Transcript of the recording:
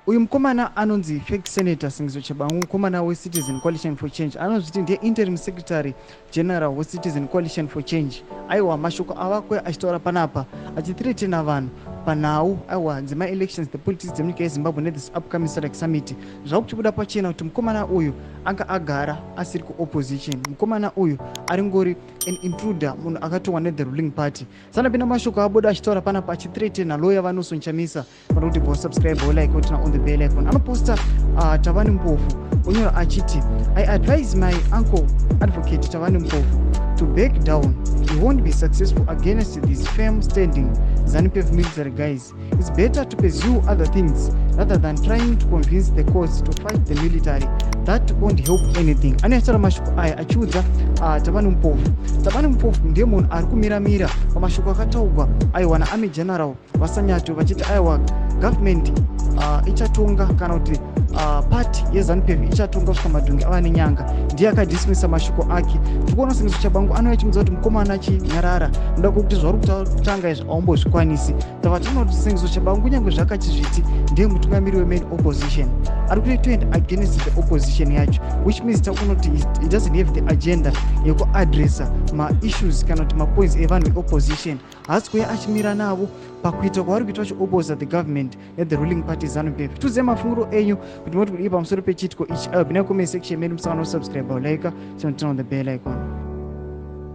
Uyu mukomana anonzi fake senator Sengezo Tshabangu, mukomana weCitizen Coalition for Change, anozviti ndiye interim secretary general weCitizen Coalition for Change. Aiwa, mashoko avakwe achitaura panapa achithreatena vanhu panhau, aiwa, dzemaelections, the politics dzemunyika yeZimbabwe nethis upcoming SADC summit. Zvava kuchibuda pachena kuti mukomana uyu anga agara asiri kuopposition. Mukomana uyu aringori an intruder, munhu akatongwa nethe ruling party. Sanapinda mashoko abuda achitaura panapa achithreatena lawyer vaNelson Chamisa. Pano kuti bo subscribe, like, turn on the bell icon. Anoposta Thabani Mpofu, onyora achiti, "I advise my uncle, Advocate Thabani Mpofu, to back down. He won't be successful against this firm standing ZANU-PF military guys. It's better to pursue other things rather than trying to convince the courts to fight the military. That won't help anything." Anoyataura mashoko aya achiudza Thabani Mpofu. Thabani Mpofu ndiye munhu ari kumiramira pamashoko akataurwa, aiwa, naarmy general vaSanyato vachiti, aiwa, government ichatonga, kana kuti party yeZANU-PF ichatonga kusvika madhongi ava nenyanga. Ndiye akadismisa mashoko ake. Tikuona Sengezo Tshabangu anouya achimudza kuti mukomana achinyarara noda kwekuti zvauri kutanga izvi aumbozvikwanisi. Tava tinoona kuti Sengezo Tshabangu, kunyange zvakachizviti ndiye mutungamiri wemain opposition, ari kutoenda against the opposition yacho, which means takuona kuti he doesn't have the agenda yekuadressa maissues kana kuti mapoints evanhu veopposition. Haasi kuuya achimira navo pakuita kwavari kuita vachiopposa the government nethe ruling party ZANU-PF. Tiudzei mafungiro enyu kuti moti kudii pamusoro pechiitiko ichi. Aiwa, pinai comment section medu, musangano, subscribe, like, turn on the bell icon.